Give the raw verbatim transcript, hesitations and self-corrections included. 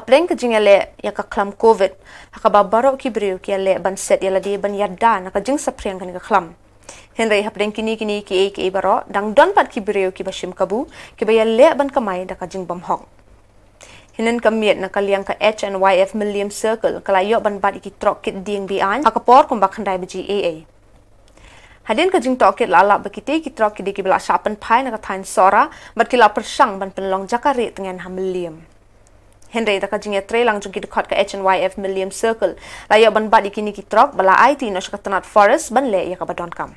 Hapdeng ka jingïaleh ïa ka khlam covid, ha kaba baroh ki briew ki ïaleh ban set ïalade ban ïada na ka jingsaphriang kane ka khlam. Hynrei hapdeng kine kine kiei kiei baroh, dang don pat ki briew kiba shim kabu, kiba ïaleh ban kamai da ka jingbymhok. Hynnin ka miet na ka liang ka H N Y F Mylliem Circle, ka la ïoh ban bat ïa ki trok kit dieng be-aiñ ha ka por kumba khyndai baje eiei. Hadien ka jingtohkit la lap ba kitei ki trok ki dei kiba la shah pynphai na ka thaiñ Sohra, bad ki la pyrshang ban pynlong jaka rieh tngen ha Mylliem. Hynrei da ka jingïatreilang jong ki dkhot ka H N Y F Mylliem Circle, la ïoh ban bat ïa kine ki trok, ba la aiti noh sha ka tnat Forest ban leh ïa kaba donkam.